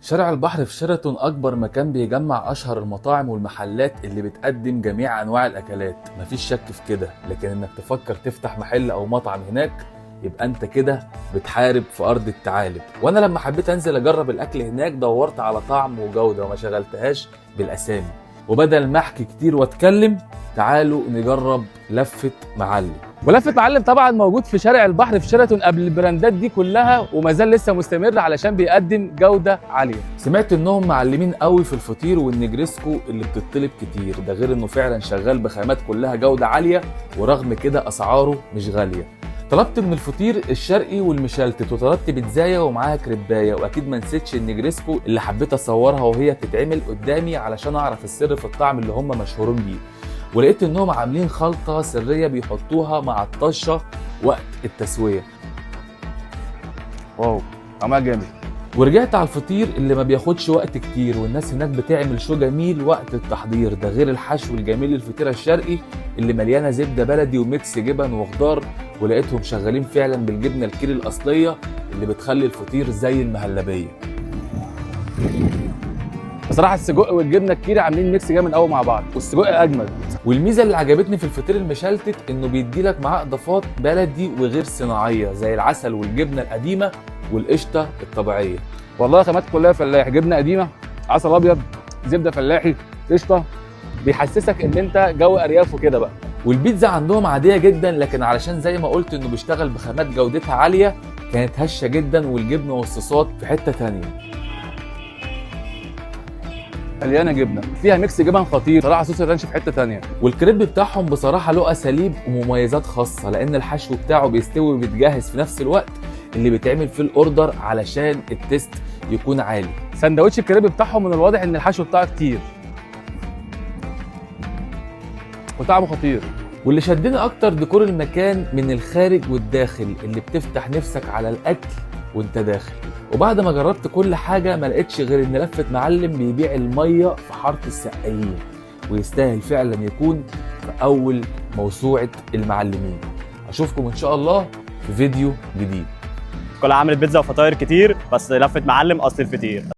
شارع البحر في شيراتون أكبر مكان بيجمع أشهر المطاعم والمحلات اللي بتقدم جميع أنواع الأكلات، مفيش شك في كده. لكن إنك تفكر تفتح محل أو مطعم هناك يبقى أنت كده بتحارب في أرض الثعالب. وأنا لما حبيت أنزل أجرب الأكل هناك دورت على طعم وجودة وما شغلتهاش بالأسامي. وبدل ما أحكي كتير وأتكلم، تعالوا نجرب لفة معلم. ولفة معلم طبعا موجود في شارع البحر في شيراتون قبل البراندات دي كلها، وما زال لسه مستمر علشان بيقدم جودة عالية. سمعت انهم معلمين قوي في الفطير والنجريسكو اللي بتطلب كتير، ده غير انه فعلا شغال بخامات كلها جودة عالية، ورغم كده اسعاره مش غالية. طلبت من الفطير الشرقي والمشلتت، وطلبت بيتزاية ومعاها كريباية، واكيد ما نسيتش النجريسكو اللي حبيت اصورها وهي بتتعمل قدامي علشان اعرف السر في الطعم اللي هم مشهورين بيه. ولقيت انهم عاملين خلطة سرية بيحطوها مع الطشة وقت التسوية. wow، طعمها جامد. ورجعت على الفطير اللي ما بياخدش وقت كتير، والناس هناك بتعمل show جميل وقت التحضير، ده غير الحشو الجميل للفطيرة الشرقي اللي مليانة زبدة بلدي و mix جبن وخضار. ولقيتهم شغالين فعلا بالجبنة الكيري الأصلية اللي بتخلي الفطير زي المهلبية. بصراحة السجق والجبنة الكيري عاملين mix جامد قوي مع بعض، والسجق أجمد. والميزة اللي عجبتني في الفطير المشلتت انه بيديلك معاه اضافات بلدي وغير صناعية زي العسل والجبنة القديمة والقشطة الطبيعية. والله خامات كلها فلاح، جبنة قديمة، عسل أبيض، زبدة فلاحي، قشطة، بيحسسك إن أنت جو أرياف وكده بقى. والبيتزا عندهم عادية جدا، لكن علشان زي ما قلت انه بيشتغل بخامات جودتها عالية كانت هشة جدا، والجبنة والصوصات في حتة تانية. مليانة جبنه، فيها mix جبن خطير صراحه، صوص ال ranch في حتة تانية. والكريب بتاعهم بصراحة له اساليب ومميزات خاصة، لان الحشو بتاعه بيستوي وبيتجهز في نفس الوقت اللي بيتعمل فيه ال order علشان ال taste يكون عالي. سندوتش الكريب بتاعهم من الواضح ان الحشو بتاعه كتير وطعمه خطير. واللي شدني اكتر ديكور المكان من الخارج والداخل اللي بتفتح نفسك على الاكل وانت داخل. وبعد ما جربت كل حاجة ما لقيتش غير ان لفة معلم بيبيع المية في حارة السقايين، ويستاهل فعلا يكون في اول موسوعة المعلمين. اشوفكم ان شاء الله في فيديو جديد. كلها عملت بيتزا وفطاير كتير، بس لفة معلم اصل الفطير.